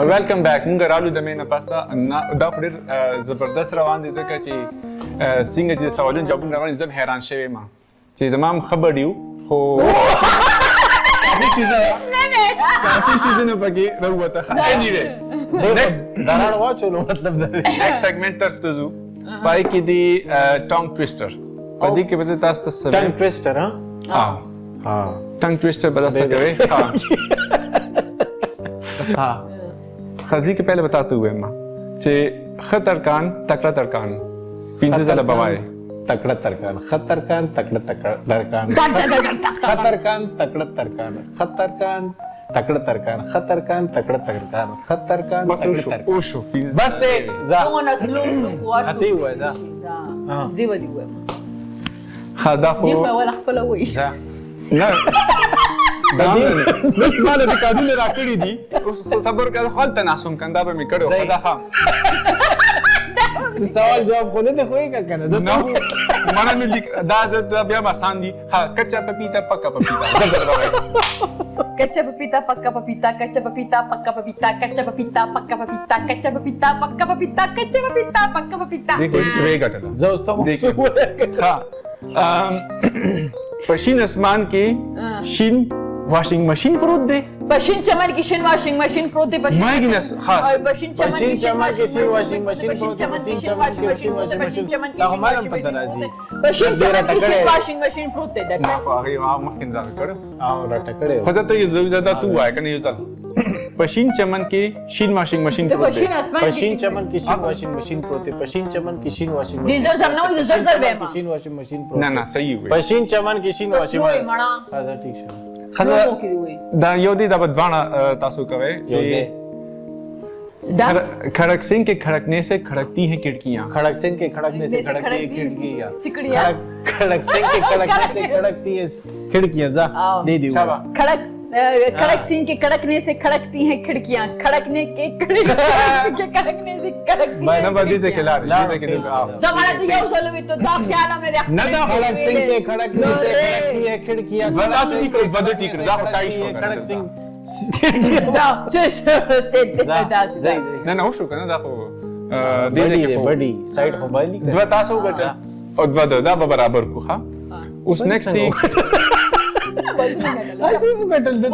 Welcome back. مونږ رالو د مینه پاستا نه، دا خو ډېر زبردست روان دی، ځکه چې څنګه چې سوالونه جوابونه روان دي، زه هم حیران شوی ما چې زما هم ښه بډي وو، خو کافي څیزونه پکې راووته. Anyway, next. دراړ واچولو، مطلب دا دی. نیکسټ سیګمنټ طرف ته ځو. پای کې دی ټانګ ټویسټر. په دې کې به زه تاسو ته څه ټنګ ټویسټر؟ ها. ها. ها. ټانګ ټویسټر به تاسو ته کوي. ها. ها. خزي کې پهله به تاته ووایم چې ښه ترکان تکړه ترکان، پنځه ځله به وایې. تکړه ترکان، خطرکان، تکړه تکړه ترکان، خطرکان، تکړه ترکان، خطرکان، تکړه ترکان، خطرکان، تکړه ترکان، خطرکان. بس. تکړه وشو. ترکان. وشو، پنځه. بس دی، ځه. څومره سلو سلو خو. اته یې ووایه، ځه. ها. زه به دې ووایم. ښه، دا خو دې خو اوله خپله وایي. ځه. نه، دا اوس ما له ریکارډونه راکړي دي. اوس خو صبر کړه، خو هلته ناست وم کنه، دا به مې کړی وو. ځای. خو دا ښه. څه سوال جواب خو نه دی، خو یې که کنه زه. نه، مړه مې لیک دا دا بیا به اسان دي. ها، کچا پپیتا پکا پپیتا، زر زر به وایې. کچا پپیتا پکا پپیتا، کچا پپیتا پکا پپیتا، کچا پپیتا پکا پپیتا، کچا پپیتا پکا پپیتا، کچا پپیتا پکا پپیتا. دې کې ویې ګټله. زه اوس ته دې څه ووایم؟ ها، په شین اسمان کې شین واشنګ ماشین پروت دی. په شین چمن کې شین واشنګ ماشین پروت دی. په شین ما کې ها. په شین په چمن شین چمن کې شین واشنګ ماشین پروت دی. په شین چمن کې شین واشنګ ماشین، دا خو ما هم پته راځي. په شین ډېره چمن کې شین ټکړه. واشنګ ماشین پروت دی. ما خو هغې مخکې نه دغه کړو. او راټکړې. خو ته یې زه دا تو وایې کنه یو ځل، په شین چمن کې شین واشنګ ماشین ته په پروت دی. شین اسمان په کې شین چمن کې شین واشنګ ماشین پروت دی. په شین چمن کې شین واشنګ دې زر زر نه وایي، زر زر وایم. شین واشنګ ماشین پروت نه نه، صحیح وي. په شین چمن کې شین واشنګ. سلو یې مړه. ها، ځه، ټیک شو. ښځه. سلو کې دی وایي. دا یو دی، دا به دواړه تاسو کوئ. یو ځای. چې دا खड़क सिंह के खड़कने से खड़कती हैं खिड़कियां. खड़क सिंह के खड़कने से से खड़कती है खड़कती खिड़कियां. सिकड़ियां. खड़क खड़क सिंह के खड़कने से खड़कती है खिड़कियां. जा, आओ. दे दी. शाबाश. खड़क खड़क सिंह के कड़कने से खड़कती हैं खिड़कियां, खड़कने के खिड़की के खड़कने से खड़कती हैं. نه به دې ته کې لاړې، دې ته کې دې. زمانه ته یو ځل وي ته دا خیال هم نه دی. نه، دا खड़क सिंह के खड़कने से खड़कती है खिड़कियां. دوه تاسو ټیک کړو، دوه ټیک کړو، دا خو ټای شو. खड़क सिंह खिड़कियां. دا څه ته ته دا ځای. نه نه، وشو کنه، دا خو دې ځای بډي کې دی. خو بډي سایډ خو باندې. دوه تاسو وګټل او دوه دا به برابر کو. ښه، اوس نیکسټ دی. اسی وګټل، د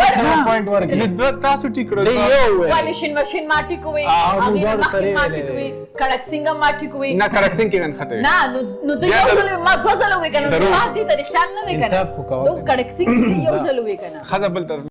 پوینټ ورکړي. نو دوه تاسو ټیک کړو. دی یو وې. والی شین ماشین ماټی کوي. موږ دواړو سره ماټی ویلې. کوي، کړک څنګه ماټی کوي. نه، کړک سنګ کې نن خطه. نه، نو نو د بیا یو ځل ما دوه ځله وې کنه. درو. زما دې ته خیال نه دی کنه. انصاف خو کوه. نو کړک څنګه یو ځل وې کنه. خزه بل طرف.